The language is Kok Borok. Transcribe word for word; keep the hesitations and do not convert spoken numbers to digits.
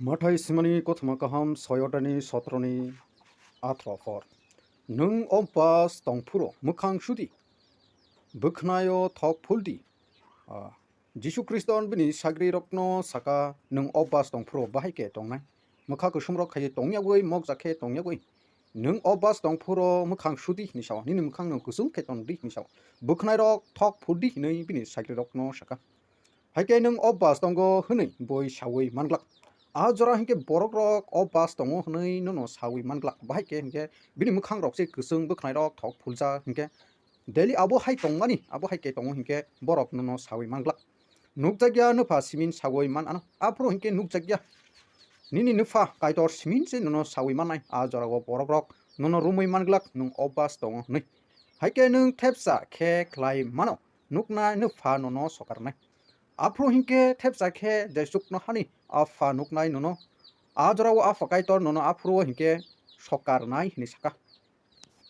Mathai simani kothoma kaham soyodani sotroni athro phor. Nwng obas tongphuro mwkhang sudi, bwkhnayo thok phuldi. Ah, Jisu Khristo bini sagrirokno saka, nwng obas tongphuro bahai khe tongnai. Mwkha kusumrok khaiwi tongyagwi, mokjak khe tongyagwi. Nwng obas tongphuro mwkhang sudi hinwi sao, nini mwkhang nwng kusum khe tongdi hinwi sao. Bwkhnairok thok phuldi hinwi bini sagrirokno saka. Hai khe nwng obas tongo hwnwi boi saui manglak. A jora hinkhe borokrok obas tongo hwnwi nono saui manglak. Bahai khe hinkhe bini mwkhangrok se kwchwng, bwkhnairok thok phulja hinkhe daily abo hai tongmani, abo hai khe tongo hinkhe borok nono saui manglak. Nukjakya nwpha simin saui man ano. Aphuru hinkhe nukjakya nini nwpha Kaitor simin se nono saui mannai. A jorao borokrok nono romwi manglak nwng obas tongo hwnwi. Hai khe nwng thepsa khe khlai mano, nuknai nwpha nono sokarnai. Aphuru hinkhe thepsa khe jesukno hani a pha nuknai nono. A jorao a pha Kaitor nono aphuru hinkhe sokarnai hwnwi saka.